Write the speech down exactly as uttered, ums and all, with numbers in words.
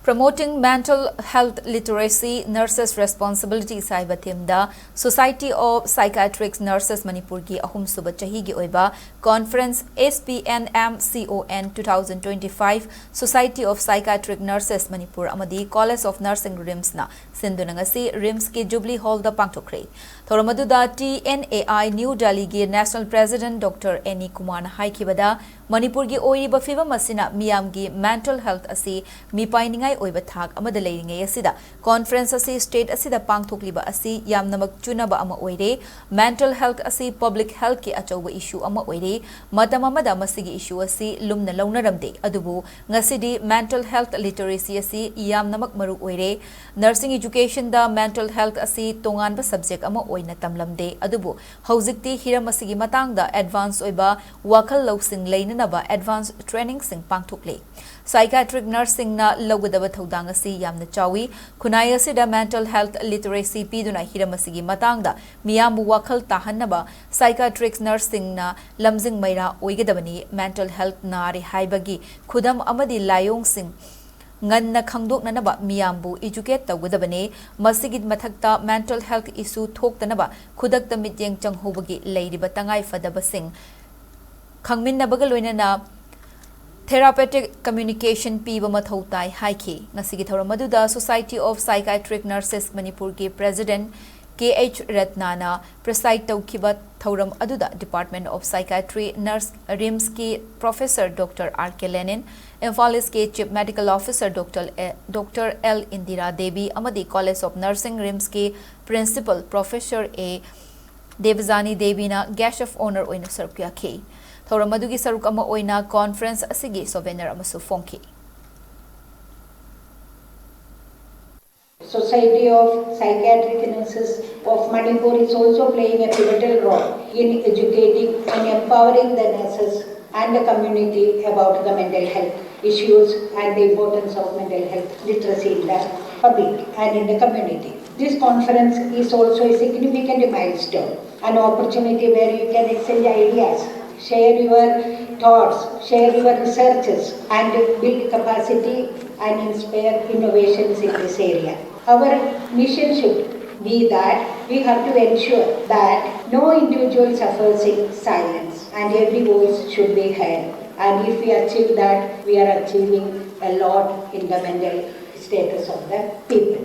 Promoting Mental Health Literacy, Nurses' Responsibilities ꯍꯥꯏꯕ theme the Society of Psychiatric Nurses ꯃꯅꯤꯄꯨꯔꯒꯤ ꯑꯍꯨꯝꯁꯨꯕ ꯆꯍꯤꯒꯤ ꯑꯣꯏꯕ conference S P N M C O N two thousand twenty-five, Society of Psychiatric Nurses Manipur ꯑꯃꯗꯤ College of Nursing RIMS ꯅ ꯁꯤꯟꯗꯨꯅ ꯉꯁꯤ RIMS ꯀꯤ Jubilee Hall ꯗ ꯄꯥꯡꯊꯣꯛꯈ꯭ꯔꯦ꯫ ꯊꯧꯔꯝ ꯑꯗꯨꯗ T N A I New Delhi ꯒꯤ National President Doctor N E Kumar ꯅ ꯍꯥꯏꯈꯤꯕꯗ, ꯃꯅꯤꯄꯨꯔꯒꯤ ꯑꯣꯏꯔꯤꯕ ꯐꯤꯕꯝ ꯑꯁꯤꯅ ꯃꯤꯌꯥꯝꯒꯤ mental health ꯑꯁꯤ ꯃꯤꯄꯥꯏꯅꯤꯡꯉꯥꯏ ꯑꯣꯏꯕ ꯊꯥꯛ ꯑꯃꯗ ꯂꯩꯔꯤꯉꯩ ꯑꯁꯤꯗ conference ꯑꯁꯤ state ꯑꯁꯤꯗ ꯄꯥꯡꯊꯣꯛꯂꯤꯕ ꯑꯁꯤ ꯌꯥꯝꯅꯃꯛ ꯆꯨꯅꯕ ꯑꯃ ꯑꯣꯏꯔꯦ꯫ Mental health ꯑꯁꯤ public health ꯀꯤ ꯑꯆꯧꯕ issue ꯑꯃ ꯑꯣꯏꯔꯦ꯫ ꯃꯇꯝ ꯑꯃꯗ ꯃꯁꯤꯒꯤ issue ꯑꯁꯤ ꯂꯨꯝꯅ ꯂꯧꯅꯔꯝꯗꯦ, ꯑꯗꯨꯕꯨ ꯉꯁꯤꯗꯤ mental health literacy ꯑꯁꯤ ꯌꯥꯝꯅꯃꯛ ꯃꯔꯨ ꯑꯣꯏꯔꯦ꯫ Nursing education ꯗ mental health ꯑꯁꯤ ꯇꯣꯉꯥꯟꯕ subject ꯑꯃ ꯑꯣꯏꯅ ꯇꯝꯂꯝꯗꯦ, ꯑꯗꯨꯕꯨ ꯍꯧꯖꯤꯛꯇꯤ ꯍꯤꯔꯝ ꯑꯁꯤꯒꯤ ꯃꯇꯥꯡꯗ advance ꯑꯣꯏꯕ ꯋꯥꯈꯜ ꯂꯧꯁꯤꯡ ꯂꯩꯅꯅꯕ advance training ꯁꯤꯡ ꯄꯥꯡꯊꯣꯛꯂꯦ꯫ Psychiatric nurse ꯁꯤꯡꯅ ꯂꯧꯒꯗꯕ ꯊꯧꯗꯥꯡ ꯑꯁꯤ ꯌꯥꯝꯅ ꯆꯥꯎꯏ꯫ ꯈꯨꯟꯅꯥꯏ ꯑꯁꯤꯗ mental health literacy ꯄꯤꯗꯨꯅ ꯍꯤꯔꯝ ꯑꯁꯤꯒꯤ ꯃꯇꯥꯡꯗ ꯃꯤꯌꯥꯝꯕꯨ ꯋꯥꯈꯜ ꯇꯥꯍꯟꯅꯕ psychiatric nurse ꯁꯤꯡꯅ ꯂꯝꯖꯤꯡ ꯃꯩꯔꯥ ꯑꯣꯏꯒꯗꯕꯅꯤ꯫ Mental health ꯅꯥꯔꯦ ꯍꯥꯏꯕꯒꯤ ꯈꯨꯗꯝ ꯑꯃꯗꯤ ꯂꯥꯏꯑꯣꯡꯁꯤꯡ ꯉꯟꯅ ꯈꯪꯗꯣꯛꯅꯅꯕ ꯃꯤꯌꯥꯝꯕꯨ educate ꯇꯧꯒꯗꯕꯅꯤ꯫ ꯃꯁꯤꯒꯤ ꯃꯊꯛꯇ mental health issue ꯊꯣꯛꯇꯅꯕ ꯈꯨꯗꯛꯇ ꯃꯤꯠꯌꯦꯡ ꯆꯪꯍꯧꯕꯒꯤ ꯂꯩꯔꯤꯕ ꯇꯉꯥꯏ ꯐꯗꯕꯁꯤꯡ ꯈꯪꯃꯤꯟꯅꯕꯒ ꯂꯣꯏꯅꯅ therapeutic communication ꯄꯤꯕ ꯃꯊꯧ ꯇꯥꯏ ꯍꯥꯏꯈꯤ꯫ ꯉꯁꯤꯒꯤ ꯊꯧꯔꯝ ꯑꯗꯨꯗ Society of Psychiatric Nurses ꯃꯅꯤꯄꯨꯔꯒꯤ President K H ꯔꯠꯅꯥꯅ preside ꯇꯧꯈꯤꯕ ꯊꯧꯔꯝ ꯑꯗꯨꯗ Department of Psychiatry, Nurse, RIMS ꯀꯤ Professor Doctor R K Lenin, Imphal East ꯀꯤ Chief Medical Officer Doctor A-, Doctor L Indira Devi ꯑꯃꯗꯤ College of Nursing RIMS ꯀꯤ Principal Professor A ꯗꯦꯕꯖꯥꯅꯤ ꯗꯦꯕꯤꯅ Guest of Honour ꯑꯣꯏꯅ ꯁꯔꯨꯛ ꯌꯥꯈꯤ꯫ ꯊꯧꯔꯝ ꯑꯗꯨꯒꯤ ꯁꯔꯨꯛ ꯑꯃ ꯑꯣꯏꯅ conference ꯑꯁꯤꯒꯤ souvenir ꯑꯃꯁꯨ ꯐꯣꯡꯈꯤ꯫ Society of Psychiatric Nurses of Manipur is also playing a pivotal role in educating and empowering the nurses and the community about the mental health issues and the importance of mental health literacy in the public and in the community. This conference is also a significant milestone, an opportunity where you can exchange ideas, Share your thoughts, share your researches, and build capacity and inspire innovations in this area. Our mission should be that we have to ensure that no individual suffers in silence and every voice should be heard. And if we achieve that, we are achieving a lot in the mental status of the people.